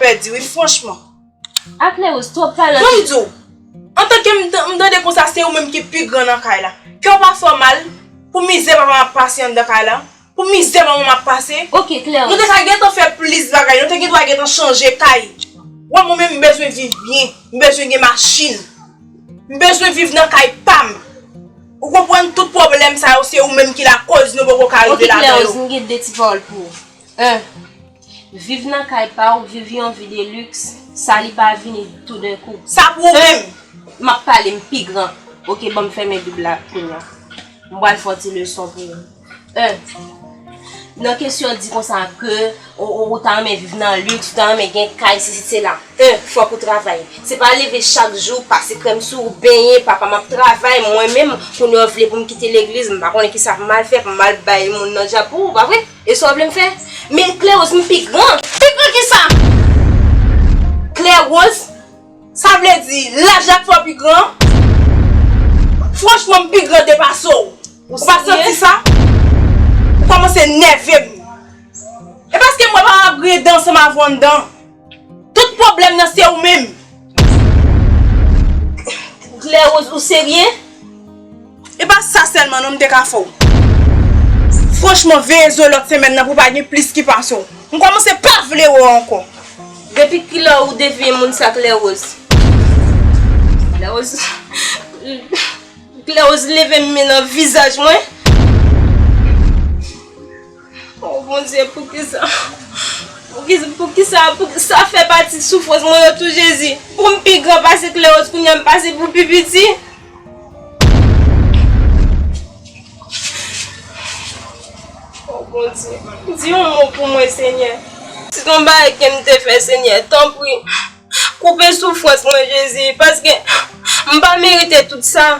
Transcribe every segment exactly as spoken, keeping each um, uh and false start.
Pèdi wi, franchman. A Klewòs, twòp palan. Ban m di w, antanke m t- m tande konsa, se ou menm ki pi gran nan kay la. Kè w pa fè w mal pou mizè papa m ap pase anndan kay la? Pou mizè manman m ap pase? Ok, Klewòs. Nou te ka gentan fè plis bagay, nou te gen dwa gentan chanje kay. Wè, mwen menm, m bezwen viv byen, m bezwen gen machin. M bezwen viv nan kay pa m. Ou konprann, tout pwoblèm sa yo, se ou menm ki lakòz nou poko ka rive ladan yo. Ok, Klewòs, m gen de ti pawòl pou ou. En, viv nan kay pa w, viv yon vi de liks, sa li pa vini toudenkou. Sa pou ou menm. M ap pale, m pi gran. Ok, ban m fèmen Bib la kounye a. M pral fè yon ti leson pou ou. En, nan kesyon di konsa ke ou, ou, ou ta renmen viv nan liks, ou ta renmen gen kay, sesi, sela. En, fòk ou travay. Se pa leve chak jou, pase krèm sou ou, benyen, papa m ap travay, mwen menm, kounye a w vle pou m kite legliz, m pa konnen kisa pou m al fè, pou m al bay moun nan djab pou ou, pa vre? E sa w vle m fè? Men Klewòs, m pi gran. Pi gran ki sa? Klewòs, sa vle di laj la k fè w pi gran? Franchman, m pi gran depase w. Ou pa santi sa? Ou kòmanse nève m. E paske m wè papa m ap griyen dan ansanm avè w anndan. Tout pwoblèm nan se ou menm. Klewòs, ou serye? E pa sa sèlman non m te ka fè w. Franchman, veye zo lòt semèn nan pou pa gen plis ki pase w. M kòmanse pa vle wè w ankò. Depi kilè ou devyen moun sa, Klewòs? Klewòs, Klewòs leve men nan vizaj mwen. Oh Bondye, poukisa? Poukisa, poukisa, poukisa sa fè pati soufrans mwen yo tou, Jezi? Pou m pi gran pase Klewòs, kounye a m pase pou pi piti. Oh Bondye, di yon mo pou mwen, Senyè. Si gon bagay ke m te fè, Senyè, tanpri, koupe soufrans mwen, Jezi, paske m pa merite tout sa.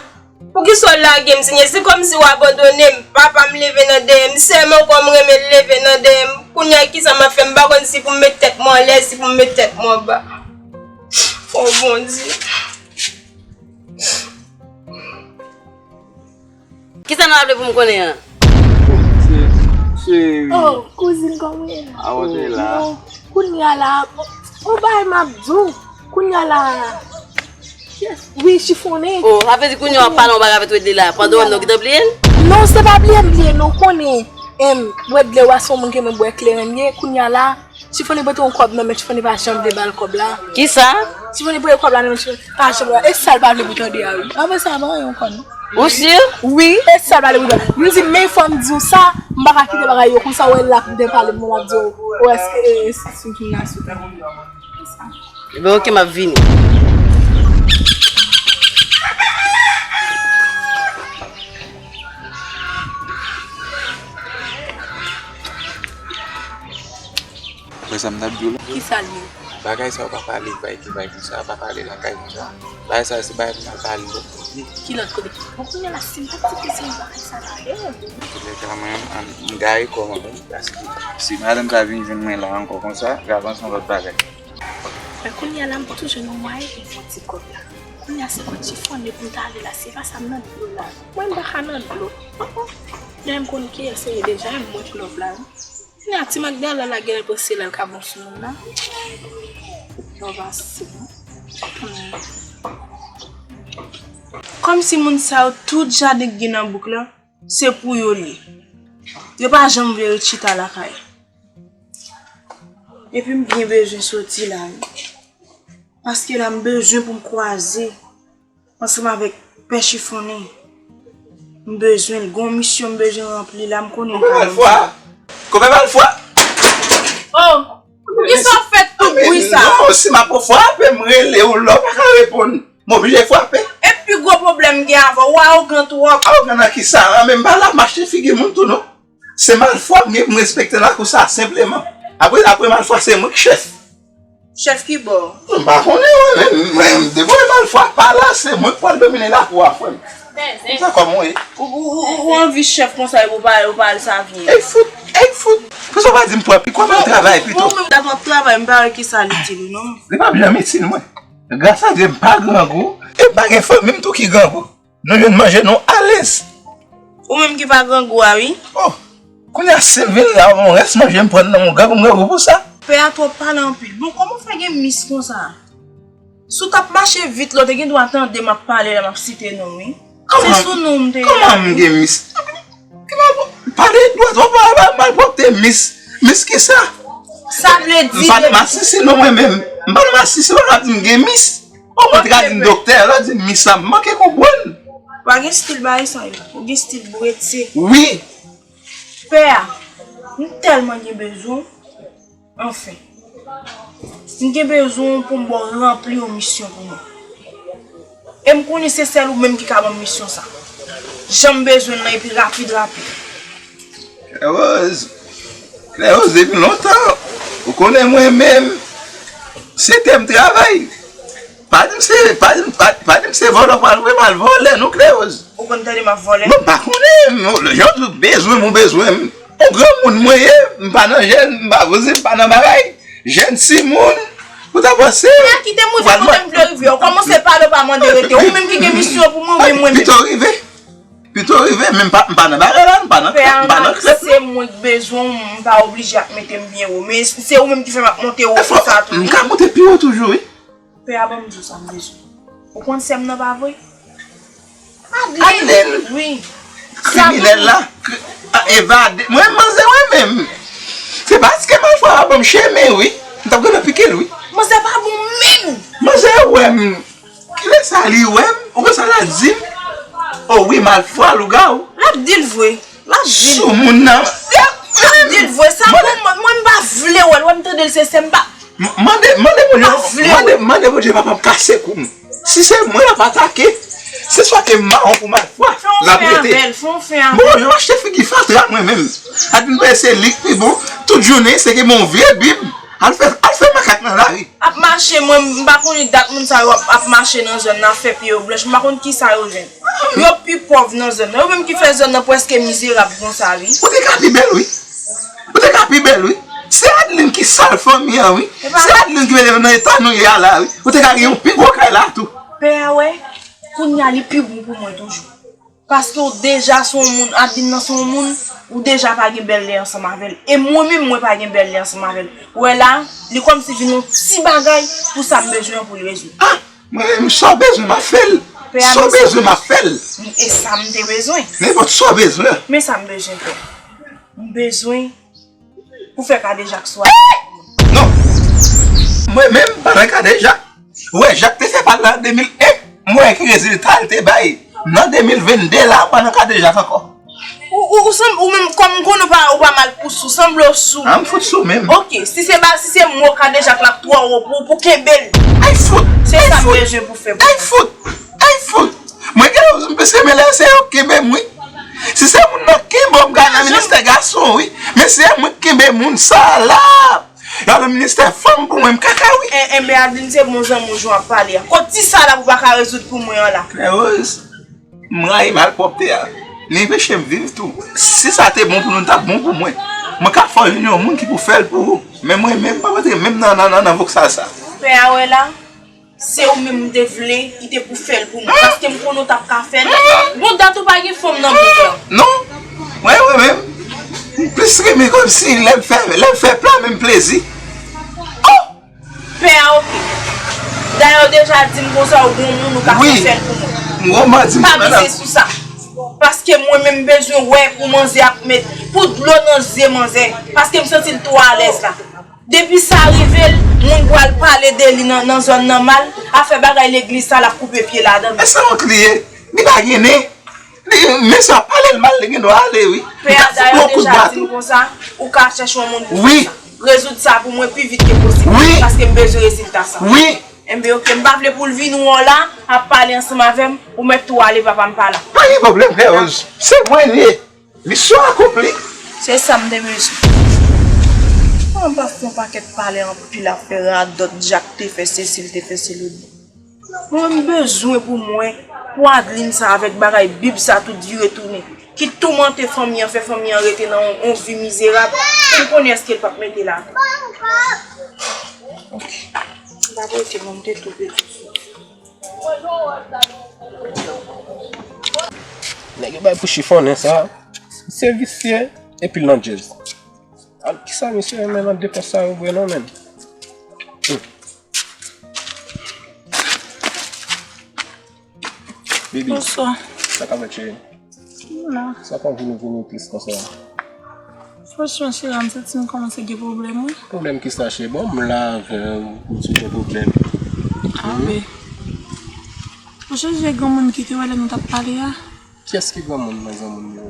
Poukisa w lage m, Senyè? Se kòmsi w abandone m. Papa m leve nan dèyè m. Sè m ankò m renmen l leve nan dèyè m. Kounye a, kisa m ap fè? M pa konn si pou m met tèt mwen anlè, si pou m met tèt mwen anba. O Bondye. Kisa nou ap vle pou m konnen an? Se, se... Oh, kouzin, kòman w ye? A, w te la. Bon, kounye a la, on bagay m ap di w. Kounye a la, wi, chifonnen. Oh, sa vle di kounye a w ap pale yon bagay avèk Wedley la, pandan w wè m nan w gentan bliye l? Non, se pa bliye m bliye, non, konnen, em, Wedley, w a se yon moun ke mwen bwè kleren m ye, kounye a la, chifonnen pote yon kòb nan men chifonnen pa janm vle ba l kòb la. Kisa? Chifonnen pote kòb la nan men chifonnen pa janm ba l. E sa l pa vle pou tande a, wi. Apre sa, pa anyen ankò, non. Ou si? Wi, e sa l pa vle pou tande. M di, men fò m di w sa, m pa ka kite bagay yo konsa, w wè l la pou te pale, m ap di w, ou èske, e, e, si, si, si, si, Ebyen, oke, m ap vini. Wè sa m t ap di w la? Kisa l ye? Bagay sa yo pa pale bay ki bay konsa, pa pale lakay konsa. Bagay sa yo se bagay pou n al pale lòt kote. Ki lòt kote? Bon, kounye a la, si m pa t kite se yon bagay sa la, e. Kounye a mwen, m gaye kò mwen, wi, paske si madanm sa vin jwenn mwen la ankò konsa, l ap rann se yon lòt bagay. Men kounye a la, m pou toujou nan mwayen pou m fè ti kòb la. Kounye a, se kot chifonnen pou m ta ale la, se pa sa m nan dlo la. Mwen, m pa ka nan dlo. Dayè, m konn kiyès se ye deja, m mwen k love la, wi. Kounye a, ti Magdala la genlè panse l al ka bon sou moun nan. Love a se bon. Kòmsi moun sa yo tout jaden k gen nan bouk la, se pou yo l ye. Yo pa janm vle ret chita lakay. Epi m byen bezwen soti la, wi. Paske la m bezwen pou m kwaze ansanm avèk pè chifonnen. M bezwen l, gon misyon m bezwen ranpli la, m konnen m ka ranpli. Malfwa! Konpè Malfwa! Oh! Poukisa w fè tout bri sa? Non, si m ap frape, m rele w la, w pa ka reponn. M oblije frape. E pi gwo pwoblèm m gen avè w, ou awogan twòp. Awogan nan kisa? An, men m pa la mache figi moun tou, non. Se Malfwa m gen pou m respekte lakou sa, senpleman. Apre, apre Malfwa, se mwen k chèf. Chèf ki bò? M pa konnen, mwen, men, men, depi Malfwa pa la, se mwen k pral domine lakou a, frè m. Konsa kòman w ye? Ou, ou, ou, ou anvi chèf konsa, epi ou pa, ou pa al sa vye. Ey fout, ey fout. Poukisa w pa di m pran pi, kòman m travay pito? Bon, mwen, m t ap travay, m pa wè kisa l itil ou, non. Li p ap janm itil mwen. Gras a Dye, m pa grangou, e m pa gen fanmi m tou ki grangou. Nou jwenn manje nou alèz. Ou menm ki pa grangou a, wi. Oh, kounye a, si m vin la, yon rès manje m pran nan yon grangou, m grangou pou sa. Pè a twò pale anpil. Bon, kòman w fè gen mis konsa? Si w t ap mache vit la, w te gen dwa tande m ap pale la, m ap site non w, wi. Se sou non w m te ye a, wi. Kòman m gen mis? Pale dwat, w ap pale malpwòpte, mis. Mis kisa? Sa vle di m pa nan masisi non mwen menm. M pa nan masisi, w ap di m gen mis. Ou mwen te ka di m doktè, lè w di m mis la, m manke konprann. Ou pa gen stil bagay sa yo. Ou gen stil bouretse. Wi. Pè a, m tèlman gen bezwen w. Anfen, m gen bezwen w pou m ba w ranpli yon misyon pou mwen. E m konnen se sèl ou menm ki ka ban m misyon sa. Jan m bezwen l lan epi rapid, rapid. Klè Woz, Klè Woz, depi lontan, ou konnen mwen menm, se tè m travay. Pa di m se, pa di m, pa, pa di m se vòlè w pral voye m al vòlè non, Klè Woz. Ou konn tande m ap vòlè? Mwen pa konnen, mwen, jan w bezwen m, ou bezwen m. Yon granmoun mwen ye, m pa nan jèn, m pa vouzin, m pa nan bagay. Jèn timoun, ou ta panse. Pè a, kite m rive kote m vle rive. Ou kòmanse pale, ou pa mande rete. Ou menm ki gen misyon pou mwen, ou menm mwen menm. Pito rive. Pito rive, men m pa, m pa nan bagay la, m pa nan krèp, m pa nan krèp. Pè a, se mwen ki bezwen w, m pa oblije ap mete m byen wo. Men se ou menm ki fè m ap monte wo konsa tou. M ka monte pi wo toujou, wi. Pè a, ban m di w sa m bezwen. Ou konn sè m nan, pa vre? Adeline! Wi. Kriminèl la. Kri-, a, evade. Mwen, manzè, mwen menm. Se paske malfwa a ban m chemen, wi. M t ap gentan pike l, wi. Manzè pa bon menm. Manzè wè m. Kilè sa li wè m? Ou konn sa l al di m? O wi, malfwa, lougawou. L ap di l vre. L ap di l. Sou moun nan. L ap di l vre. Sa bon, mwen, mwen, m pa vle wè l. Wè m tande l, se sè m pa. M-, mande, mande Bondye, mande, mande Bondye papa m kase kou m. Si se mwen l ap atake, se swa ke m mawon pou malfwa l ap rete. Fè yon fen avè l, fè yon fen avè l. Bon, yo achte figi fatra mwen menm. Adeline, se li k pi bon. Tout jounen, se ke bon vye bib. Al fè, al fè makak nan lari. Ap mache, mwen, m pa konnen dat moun sa yo ap, ap mache nan zòn nan, ap fè pye yo blanch. M pa konn kisa yo jwenn. Yo pi pòv nan zòn nan. Yo menm ki fè zòn nan prèske mizerab konsa, wi. Ou te ka pi bèl, wi. Ou te ka pi bèl, wi. Se Adeline ki sal fanmi an, wi. Se Adeline ki mete nou nan eta nou ye a la, wi. Ou te ka gen yon pi gwo kay la tou. Pè a wè, kounye a li pi bon pou mwen toujou. Paske ou deja se yon moun, Adeline nan se yon moun, ou deja pa gen bèl lè ansanm avè l. E mwen menm, mwen pa gen bèl lè ansanm avè l. Ou wè la, li kòmsi vin yon ti bagay pou sa m bezwen an pou l rezoud. Ah! Mwen menm, sa w bezwen, m ap fè l. Sa w bezwen, m ap fè l. E sa m te bezwen. Nenpòt sa w bezwen. Men sa m bezwen fè. M bezwen pou fè kadejak sou Adeline. Non. Mwen menm, m pa nan kadejak. Ou wè, Jacques te fè pa l la an de mil en. M wè ki rezilta l te bay. Nan de mil vennde la, m pa nan kadejak ankò. Ou, ou, ou sanm-, ou menm, kòm m konnen w pa, ou pa mal pou sou, sanble w sou. Ah, m fout sou menm. Ok, si se ba, si se mo kadejak la twò wo pou, pou kenbe l. Ay fout! Se sa m bezwen pou fè pou. Ay fout! Ay fout! Mwen gen yon m pese men lè se yo k kenbe m, wi. Si se moun nan k kenbe w, m ka nan ministè gason, wi. Men se mwen k kenbe moun sa la. Y al nan ministè fanm pou mwen, m kaka, wi. En, enben, Adeline, se bon zanmi w jan w ap pale a. Kot ti sa la pou pa ka rezoud pou mwen an la? Klè Woz, m rayi malpwòpte a. Li anpeche m viv tou. Si sa te bon pou nou, l t ap bon pou mwen. Mwen ka fè w vin yon moun ki pou fè l pou ou. Men mwen menm, m pa p antre menm nan, nan, nan, nan vòksal sa. Pè a wè la, se ou menm m te vle, ki te pou fè l pou mwen. Paske m konnen w t ap ka fè l. Bon, dat ou pa gen fanm nan bouk lan. Non. Mwen, mwen menm, m plis renmen kòmsi lè m fè, lè m fè pla, men m plezi. Oh! Pè a, ok. Dayè, w deja di m konsa, ou gon moun ou ka fè fè l pou mwen. M gon manti, m pa mize sou sa. Paske mwen menm, m bezwen wè pou manzè ap met pou dlo nan zye manzè. Paske m santi l twò alèz la. Depi sa rive l, moun pral pale de li nan, nan zòn nan mal, afè bagay legliz sa, l ap koupe pye ladan l. Men se wont li ye. Li pa gen nen. Li, men sa pale l mal, li gen dwa ale, wi. Pè a dayè deja di m konsa, ou ka chèche yon moun pou fè sa. Rezoud sa pou mwen pi vit ke posib. Wi. Paske m bezwen rezilta sa. Wi. Enben, ok, m pa vle pou l vin wè w la, ap pale ansanm avè m, ou mèt tou ale, papa m pa la. Pa gen pwoblèm, Klè Woz. Se mwen l ye. Misyon akonpli. Se sa m te bezwen. Mwen pa fè yon pakèt pale anpil ap fè radòt, Jak te fè sesi, l te fè sesi, l te fè sesi. Mwen, m bezwen pou mwen, pou Adeline sa avèk bagay bib sa tout vire tounen, ki toumante fanmi an, fè fanmi an rete nan yon, yon vi mizerab, ke m konnen èske l p ap mete la. Ok. M pa prete non, m te tou pèdi. Nèg yo bay pou chifonnen sa. Se visye, epi l nan djèz. Al, ki Sa misye renmen nan depans sa yo vre non, menn. Hmm. Bibi, Bonswa. Sa k ap fèt, cheri? M la. Sa fè w vini, vini plis konsa? Franchman, cheri, m santi m kòmanse gen pwoblèm, wi. Pwoblèm kisa, cheri? Bon, m la avè w, ou di gen pwoblèm. Anben, ou sonje granmoun ki te wè lè nou t ap pale a? Kiyès ki granmoun nan granmoun yo?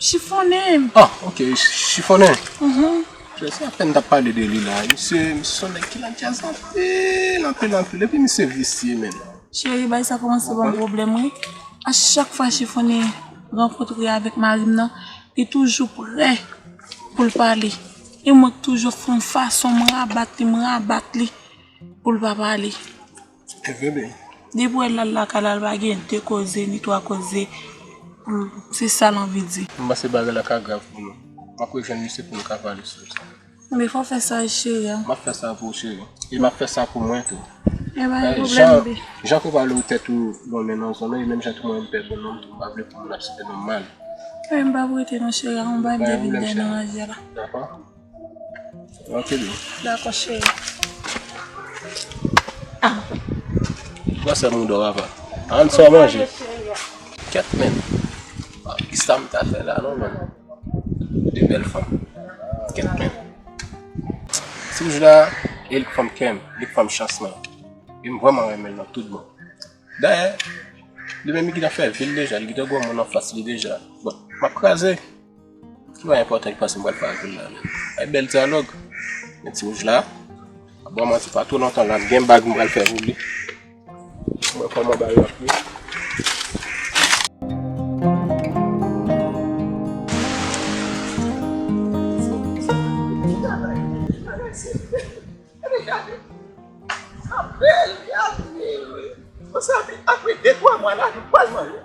Chifonnen. Ah, ok, Chifonnen. Mhm. Cheri, se apèn n t ap pale de li la. Misye, misye se yon nèg ki nan djaz anpil, anpil, anpil. Epi misye visye, menn. Cheri, bagay sa kòmanse ban m pwoblèm, wi. A chak fwa Chifonnen rankontre avèk mari m nan, li toujou prè pou l pale. E mwen k toujou fè yon fason, m rabat li, m rabat li pou l pa pale. Depi w wè l al lakay la, l pa gen de koze ni twa koze pou l, se sa l anvi di. M panse bagay la ka grav pou nou. M ap rejwenn misye pou nou ka pale sou sa. Men fò w fè sa, cheri a. M ap fè sa pou ou, cheri. E m ap fè sa pou mwen tou. E pa gen pwoblèm, jan, jan ke w pale ou tèt ou lonmen nan zòn nan, e menm jan tou mwen m pè bon non m tou, m pa vle pou moun ap site non m mal. E m p ap rete non, cheri a, yon bagay m te vin dèyè nan ranje a la. Dakò? Ok, baby. Dakò, cheri. Ah. Gwosè mouda w, papa. Ann sa w manje. Kèt, menn. Ah, kisa m ta fè la, non, menn. De bèl fanm. Kèt, menn. Ti bouch la, e li k fanm kè m, li k fanm chans mwen. E m vrèman renmen l nan tout bon. Dayè, li menm li gentan fè vi l deja, li gentan gen yon moun anfas li deja. Bon, m ap kraze. Ki pa enpòtan ki panse m pral fè ak li la, menn. Ay bèl dyalòg. Men ti wouj la, ap ban manti pa twò lontan la, m gen bag m pral fè pou li. Mwen kòman bagay yo ap ye. Gade, gade. Sa bèl, gade. Konsa, apre de twa mwa la, nou pral manje.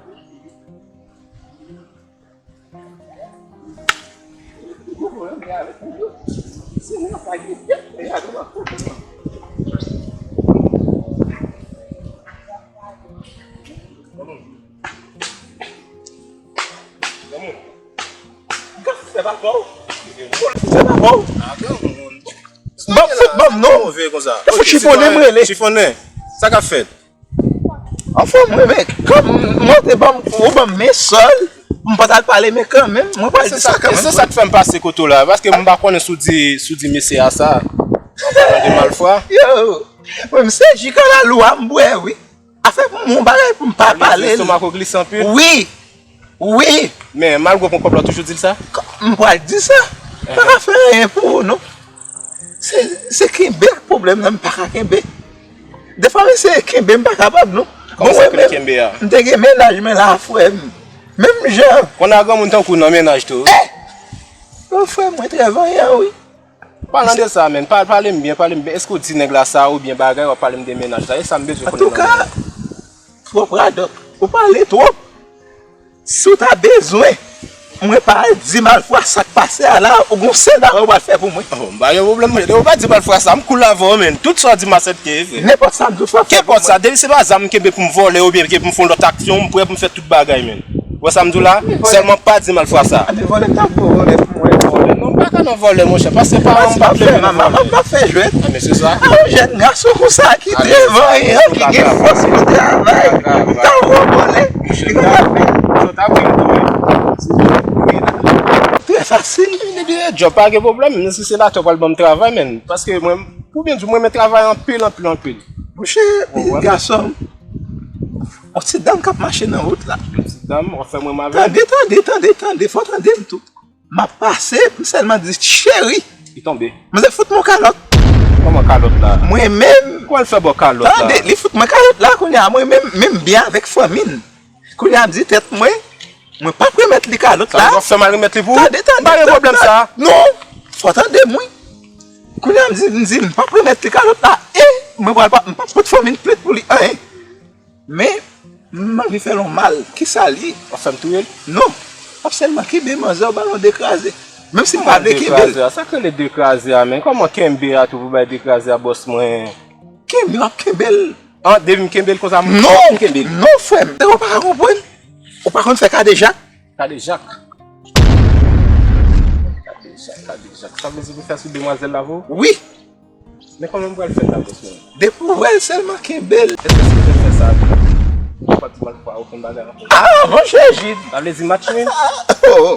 Ban m fout ban m non. Move konsa. Te fout chifonnen m rele. Chifonnen. Sa k ap fèt? Anfen, mwen, men, kòm mwen te ban m, ou ban m men sòl, m pa t al pale, men kanmenm, mwen pral di sa kanmenm. E se sa k fè m pase kote w la, paske m pa konnen si w di, si w di mesye a sa. Ou pale de malfwa. Yo, mwen, m se ji kalalou a m bwè, wi. Afè pou mwen, yon bagay pou m pa pale. Lestomak ou glise anpil? Wi. Wi. Men, malgre w pran kòb la, w toujou di l sa? M pral di sa. Pa ka fè anyen pou ou, non. Se, se kenbe ak pwoblèm nan, m pa ka kenbe. Defwa, mesye, kenbe, m pa kapab, non. Kòman sa ke l kenbe a? M te gen mennaj mwen la, frè m. Menm jan. Konn a granmoun tankou w nan mennaj tou. Eh! Yo, frè m, mwen trè vanyan, wi. Palan de sa, menn. Pa, pale m byen, pale m byen. Èske w di nèg la sa oubyen bagay, w ap pale m de mennaj la? E sa m bezwen konnen nan men w. Antouka, twòp radòt. Ou pale twòp. Si w ta bezwen mwen pa al di malfwa sa k pase a la, ou gon sèl bagay ou pral fè pou mwen. Oh, m pa gen pwoblèm, monchè. Depi w pa di malfwa sa, m cool avè w, menn. Tout sa w di m aksepte, frè. Nenpòt sa m di w, frè. Kenpòt sa, depi se pa zam m kenbe pou m vòlè oubyen ke pou m fè yon lòt aksyon, m prè pou m fè tout bagay, menn. Ou wè sa m di w la? Sèlman pa di malfwa sa. Ane vòlè, t ap vòlè pou mwen, vòlè. Non, m pa ka nan vòlè, monchè, paske paran m pa vle m nan vòlè. M ap fè jwèt. Ah, men se sa. A yon jèn gason konsa ki trè vanyan, ki gen fòs pou travay, ta wè vòlè. Trè fasil. Depi e djòb, pa gen pwoblèm, menm si se la, w pral ban m travay, menn. Paske mwen, pou byen di w, mwen renmen travay anpil, anpil, anpil. Monchè, gason m, yon ti dam k ap mache nan wout la. Yon ti dam, w ap fè mwen mal. Tande, tande, tande, tande, fò w tande m tou. M ap pase, m sèlman di, cheri. Li tonbe. Manzè fout mwen kalòt. Kòman kalòt la? Mwen menm. Kòman l fè ba w kalòt la? Tande, li fout mwen kalòt la, kounye a, mwen menm, menm byen avèk fanmi n. Kounye a, m di tèt mwen, mwen p ap remèt li kalòt la. Sa w ap fè m al remèt li pou ou? Tande, tande, tande. M pa gen pwoblèm sa. Non, fò w tande m, wi. Kounye a, m di, m di, m p ap remèt li kalòt la. E mwen pral pa, m p ap pot fanmi n plent pou li, anyen. Men, m anvi fè l yon mal. Kisa l ye? W ap fè m touye l? Non. W ap sèlman kenbe manzè, w ba l yon de kraze. Menm si m pa vle kenbe l. Sa k rele de kraze a, men? Kòman kenbe a tou pou bay de kraze a, bòs mwen? Kenbe, w ap kenbe l. An, depi m kenbe l konsa, m kenbe l. Non, non, frè m. Ou pa ka konprann? Ou pa konn fè kadejak? Kadejak. Kadejak, kadejak. Sa vle di pou fè sou demwazèl la pou ou? Wi. Men kòman m pral fè l la, bòs mwen? Depi w wè l sèlman, kenbe l. Èske si m te fè sa, ou p ap di m al fè okenn bagay ankò? Ah, monchè Jid! Sa vle di match nul? Oh, oh.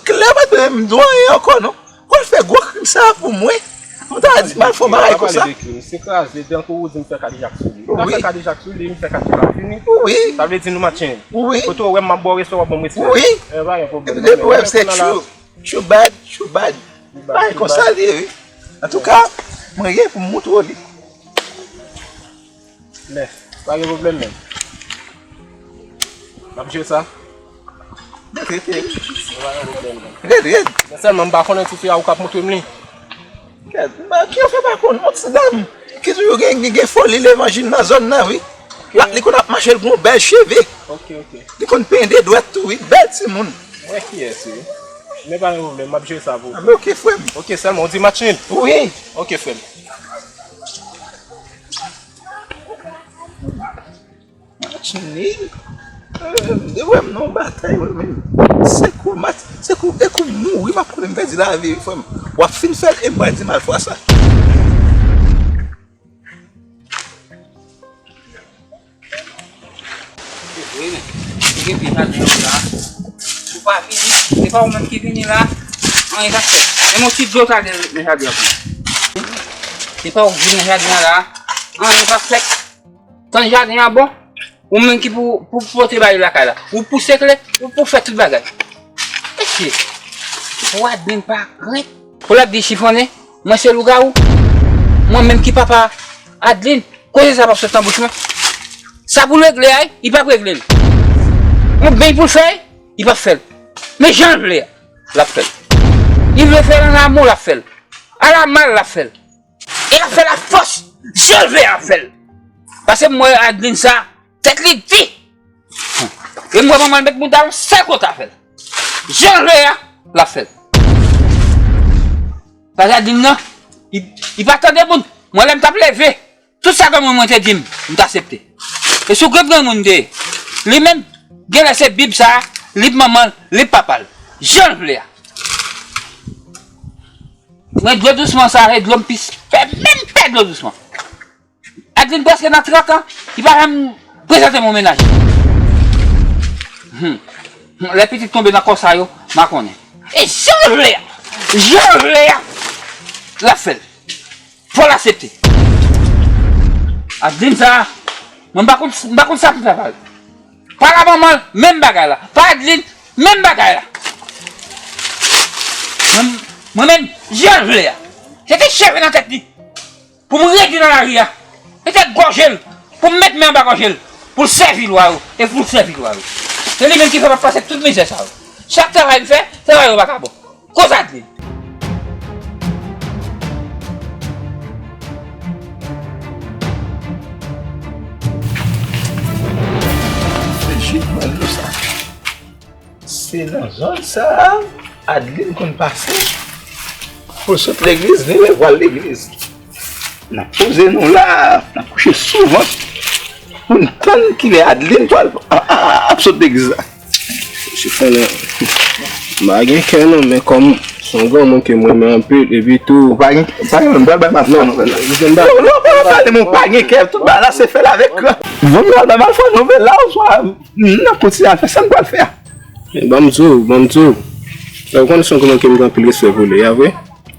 Klè pa t menm di w anyen ankò, non. W al fè gwo krim sa a pou mwen. Ou ta di m al fè yon bagay konsa. Pa pale de krim. Se kraze, tankou ou di m fè kadejak sou li. Ou pa fè kadejak sou li, m fè kadejak fini. Wi. Sa vle di nou match nul. Wi. Kote w wè m ap ba w respè, w ap ban m respè. Wi. E pa gen pwoblèm. Depi w wè m se tchou, tchou bad, tchou bad. Bagay konsa li ye, wi. Antouka, mwen gen pou m montre w li. Men, pa gen pwoblèm menm. M ap jere sa. Rete, rete. Pa gen pwoblèm menm. Rete, rete. Men sèlman m pa konnen ti fi a ou k ap montre m li. Kèt, ki yo fè pa konn yon ti dam ki toujou gen, gen, gen foli levanjil nan zòn nan, wi. Li konn ap mache, l gen yon bèl cheve. Ok, ok. Li konn penyen de dwèt tou, wi. Bèl timoun. Mwen kiyès, wi. Men pa gen pwoblèm, m ap jere sa pou ou. Ah, men ok, frè m. Ok, sèlman, ou di match nul? Wi. Ok, frè m. Match nul? Eh, m te wè m nan yon batay, mwen menm. Se kou match, se kou, e kou mouri, m ap konnen m pèdi lavi, wi, frè m. W ap fin fè l, e m pral di m al fwa sa. Se vre, men. Ou gen pye jaden an la. Ou pa vini, se pa ou menm ki vini la. Anyen pa fèt. Menm yon ti dlo ta gen nan jaden an pou mwen. Se pa ou ki vin nan jaden an la. Anyen pa fèt. Tann jaden an bon. Ou menm ki pou, pou pote bagay lakay la. Ou pou sekle, ou pou fè tout bagay. Mesye, pou Adeline pa krent. Pou l ap di chifonnen, mwen se lougawou. Mwen menm ki papa Adeline, koze sa p ap sot nan bouch mwen. Sa pou l regle a, li p ap regle l. Yon beny pou l fè, li p ap fè l. Men jan l vle a, l ap fè l. Li vle fè l an amou, l ap fè l. A la mal, l ap fè l. E l ap fè l a fòs. Jan l vle a, l ap fè l. Paske m wè Adeline sa, tèt li di. E m wè manman l met mouda yon sèl kote a fè l. Jan l vle a, l ap fè l. Sa Adeline nan, li, li pa tande moun. Mwen lè m t ap leve, tout sa granmoun mwen te di m, m t aksepte. E sou granmoun m te ye. Li menm, genlè se Bib sa, li p manman l, li p papa l. Jan l vle a. Mwen dlo dousman sa, e dlo m plis fè menm pè dlo dousman. Adeline prèske nan trant an, li pa janm prezante m yon mennaj. Hmm. Lè pitit tonbe nan kò sa yo, m a konnen. E jan l vle a, jan l vle a, l ap fè l. Fò l aksepte. Adeline sa, mwen m pa konn, m pa konn sa pou m fè avè l. Pa la manman l, menm bagay la. Pa Adeline, menm bagay la. Mwen, mwen menm, jan l vle a. Se te cheve nan tèt li. Pou m rete nan lari a. Se te gòje l. Pou m met men anba gòje l. Pou l sèvi lwa yo. E pou l sèvi lwa yo. Se li menm ki fè m ap pase tout mizè sa yo. Chak travay m fè, travay yo pa ka bon. Koz Adeline. Se jid mwen dlo sa. Se nan zòn sa a Adeline konn pase pou l sot legliz, vin lè pral legliz. N ap poze nou la, n ap kouche souvan pou n tann kilè Adeline pral a, a, a, ap sot legliz la. Chifonnen, m pa gen kè non, men kòm se yon granmoun ke m renmen anpil, epi tou. Ou pa gen, ou pa gen, m pral bay matant non, non, non, non, pa pale, men ou pa gen kè, tout bagay la se fè l avèk kran. Bon, m pral bay matant nouvèl la, oswa n ap kontinye al fè sa n pral fè a. Ban m di w, ban m di w. Ou konnen se yon granmoun ke m gen anpil respè pou li, a vre?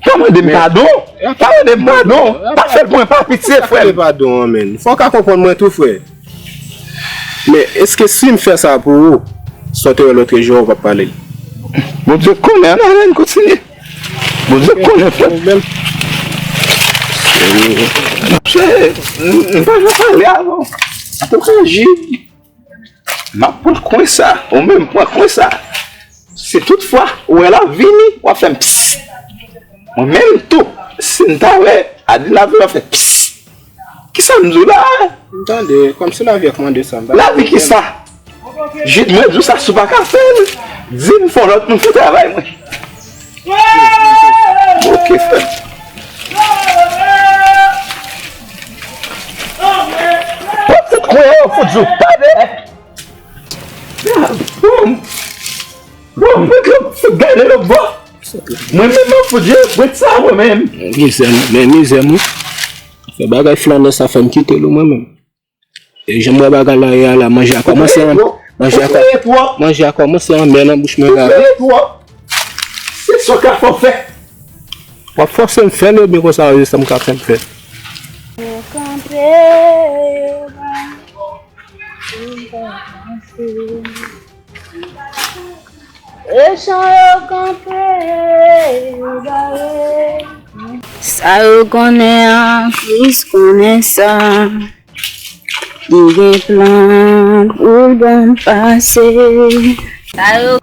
Pa mande m padon. Pa mande m padon. Pa fè l pou mwen, pa pitye, frè m. Padon an, men. Fò w ka konprann mwen tou, frè. Men, èske si m fè sa pou ou, sa w te wè lòt jou a, ou p ap pale l? Bondye konnen, ann ale, ann kontinye. Bondye konnen, frè m. Monchè, m, m pa janm pale avè w. Antouka, Jid. M ap pran kwen sa, ou menm pran kwen sa. Si toutfwa ou wè l ap vini, w ap fè m ps. Mwen menm tou, si m ta wè Adeline ap vini, w ap fè ps. Kisa m di w la? M tande, kòmsi lavi a k mande sa, m pa... Lavi kisa? Jid mwen di w sa, si w pa ka fè l, di m fè yon lòt moun fè travay mwen. Ok, frè. Pran tout kwen yo, fout jou. Tande. Bon. Bon, mwen k ap fout gade lòt bò. Mwen menm, mwen fout je bwèt sa, mwen menm. Mizè, men mizè, mwen. Fè bagay flannè sa fè m kite l, mwen menm. E jan m wè bagay la ye a la, manje a kòmanse an, manje a kò-, manje a kòmanse anmè nan bouch mwen la. Se sa w ka fè m fè. W ap fòse m fè l, ebyen konsa, se sa m ka fè m fè. Yo kanpe, yo kanpe. E chan yo kanpe, yo bare. Sa yo konnen an, plis konnen sa. Li gen plan pou l ban m pase. Sa yo